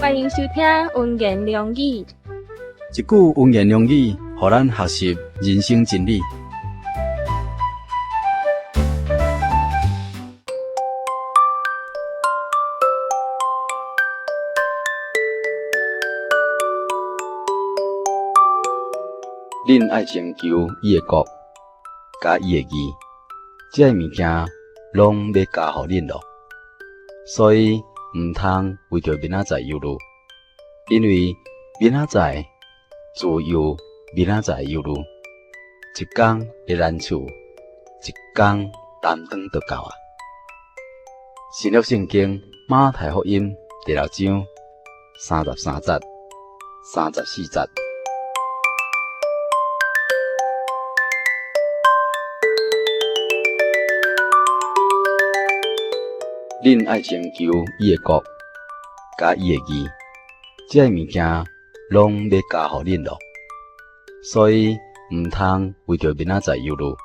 歡迎收聽溫言良語。一句溫言良語，予咱學習人生真理。恁愛先求伊的國，佮伊的義，這个物件攏欲加予恁囉。所以毋通為著明仔載憂慮，因為明仔載自有明仔載憂慮。一工的難處，一工擔當就夠啊。新約聖經馬太福音第六章33節、34節。恁愛先求伊的國，佮伊的義，這个物件攏欲加予恁囉。所以毋通為著明仔載憂慮，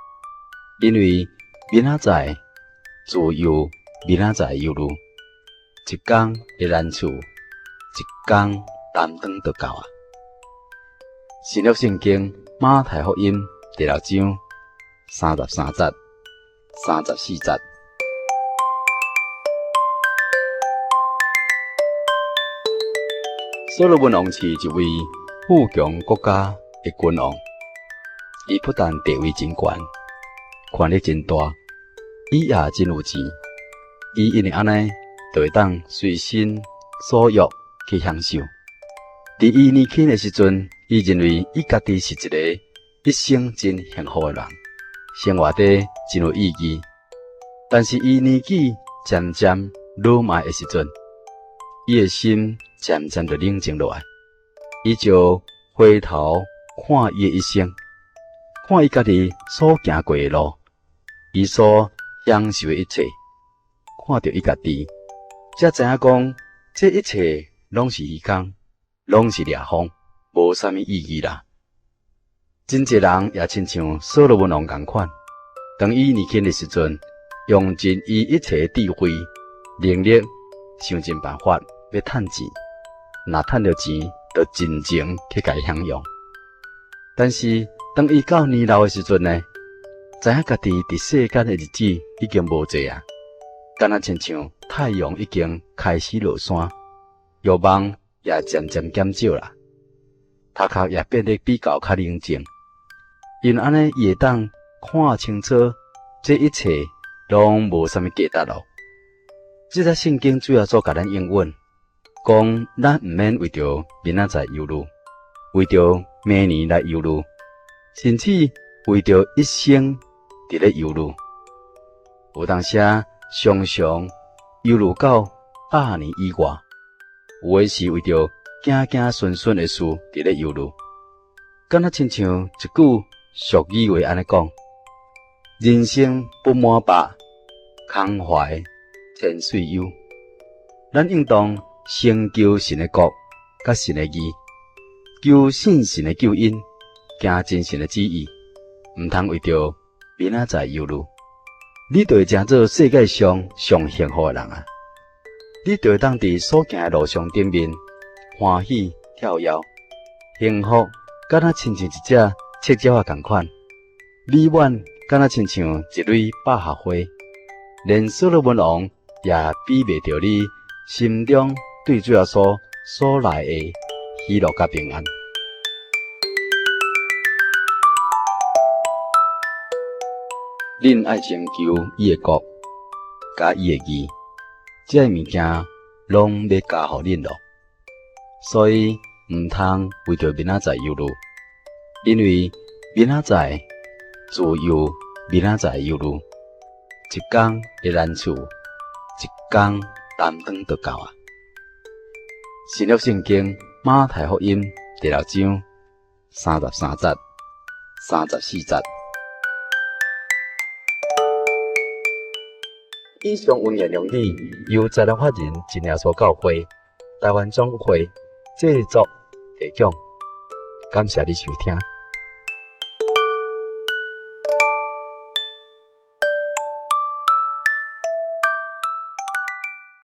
因為明仔載自有明仔載憂慮。一工的難處，一工擔當就夠啊。新約聖經馬太福音第六章33節、34節。所羅門王是一位富強國家的君王，伊不但地位真懸，權力真大，伊也真有錢。伊因為按呢，就會當隨心所欲去享受。佇伊年輕的時陣，伊認為伊家己是一個一生真幸福的人，生活得真有意義。但是伊年紀漸漸老邁的時陣，伊的心漸漸就冷靜落來，伊就回頭看伊的一生，看伊家己所行過的路，伊所享受的一切，看著伊家己，才知影講，這一切攏是虛空，攏是掠風，無啥物意義啦。真濟人也親像所羅門王仝款，當伊年輕的時陣，用盡伊一切的智慧、能力，想盡辦法欲趁錢，若趁著錢，就盡情去共伊享用。但是當伊到年老的時陣呢，知影家己佇世間的日子已經無濟啊，敢若親像太陽已經開始落山，欲望也漸漸減少啦，頭殼也變得比較較冷靜。因按呢，伊會當看清楚，這一切攏無啥物價值囉。這節聖經主耶穌共咱應允，講咱毋免為著明仔載憂慮，為著明年來憂慮，甚至為著一生佇咧憂慮。有當時常常憂慮到百年以外，有的是為著子子孫孫的事佇咧憂慮，敢若親像一句俗語話按呢講：人生不滿百，空懷千歲憂。咱應當先求神的國，佮神的義，求信神的救恩，行真神的旨意，毋通為著明仔載憂慮。你就會成做世界上上幸福的人啊！你就會當佇所行的路上頂面歡喜跳躍，幸福敢若親像一隻赤鳥仔仝款，美滿敢若親像一蕊百合花，連所羅門王也比袂著你心中對主耶穌所來的喜樂佮平安。恁愛先求伊的國，佮伊的義，這个物件攏欲加予恁囉。所以毋通為著明仔載憂慮，因為明仔載自有明仔載憂慮。一工的難處，一工擔當就夠啊。新約聖經馬太福音第六章33節、34節。以上溫言良語由財團法人真耶穌教會台灣總會製作提供，感謝你收聽。